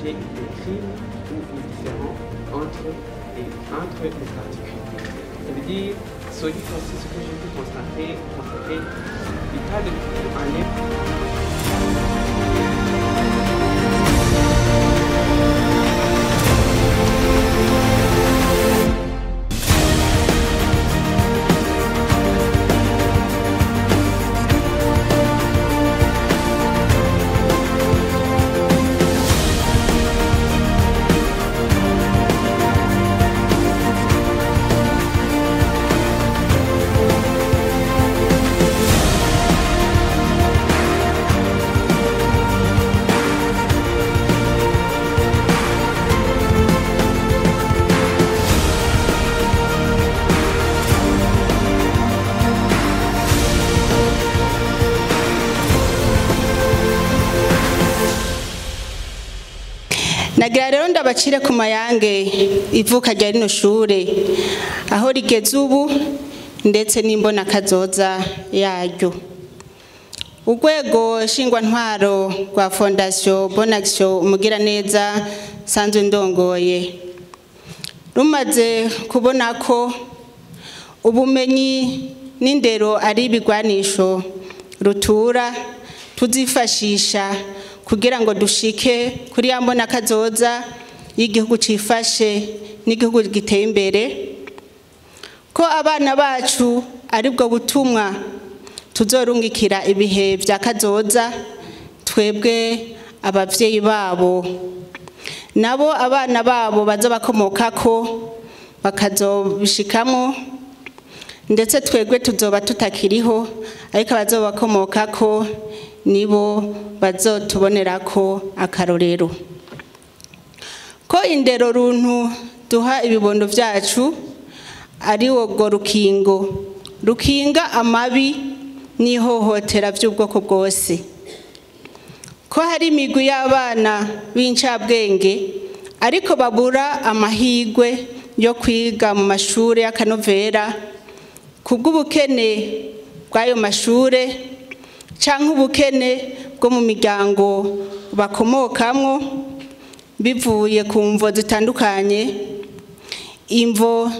j'ai des crimes ou des différends entre les particuliers. Ça veut dire, ce qui consiste, ce que j'ai pu constater, il parle de tout en lien. Nagira rero ndabacire ku mayange ivuka rya rino shure aho rigeze ubu ndetse n'imbona kazoza yaryo. Urwego nshingwantwaro rwa Fondation Bonne Action Umugiraneza sanzwe ndongoye rumaze kubona ko ubumenyi n'indero ari ibigwanisho rutura tuzifashisha kugira ngo dushike kuri ya mbona kazoza y'igihugu cifashe n'igihugu giteye imbere, ko abana bacu aribwo butumwa tuzorungikira ibihe vya kazoza twebwe abavyeyi babo nabo abana babo bazobakomokako bakazobishikamo, ndetse twebwe tuzoba tutakiriho ariko abazobakomokako nibo bazotubonerako akarorero. Ko indero runtu duha ibibondo vyacu ari wo rukingo rukinga amabi n'ihohotera vy'ubwoko bwose, ko hari imigwi y'abana b'incabwenge ariko babura amahigwe yo kwiga mu mashure y'akanovera kubw'ubukene bw'ayo mashure canke ubukene bwo mu miryango bakomokamwo bivuye ku mvo zitandukanye, imvo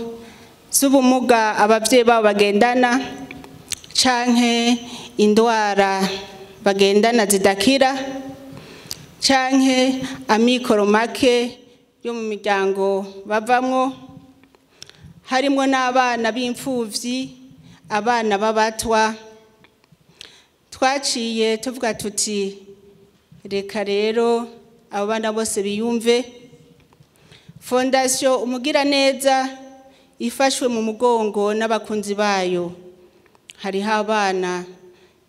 z'ubumuga abavyeyi babo bagendana canke indwara bagendana zidakira canke amikoro make yo mu miryango bavamwo, harimwo n'abana b'imfuvyi, abana b'abatwa. Twaciye tuvuga tuti reka rero abo bana bose biyumve. Fondation Umugiraneza ifashwe mu mugongo n'abakunzi bayo, hariho abana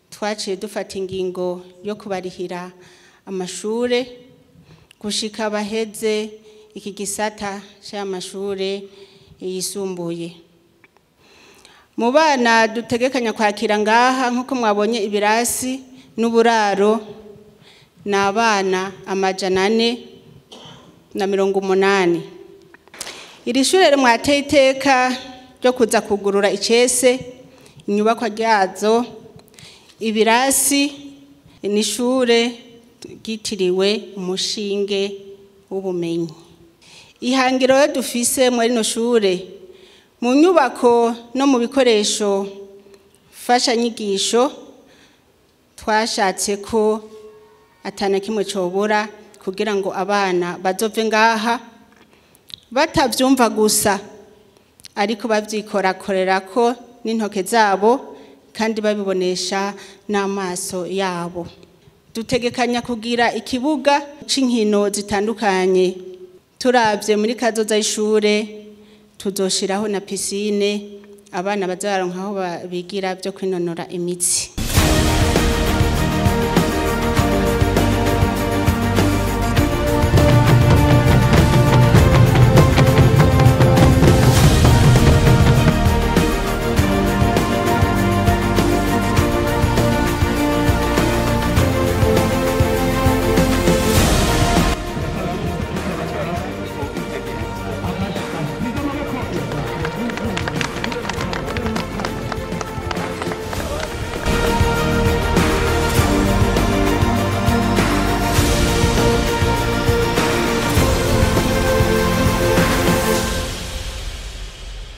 twaciye dufata ingingo yo kubarihira amashure gushika baheze iki gisata c'amashure yisumbuye. Mu bana dutegekanya kwakira ngaha nkuko mwabonye ibirasi n'uburaro n'abana 480. Iri shure mwateye iteka ryo kuza kugurura icese inyubakwa ryazo ibirasi n'ishure ryitiriwe umushinge w'ubumenyi. Ihangiro dufise muri rino shure mu nyubako no mu bikoresho mfashanyigisho twashatse ko atana kimwe cobora kugira ngo abana bazove ngaha batavyumva gusa ariko bavyikorakorerako n'intoke zabo kandi babibonesha n'amaso yabo. Dutegekanya kugira ikibuga c'inkino zitandukanye, turavye muri kazoza y'ishure tuzoshiraho na piscine abana bazaronka aho bigira byo kwinonora imitsi.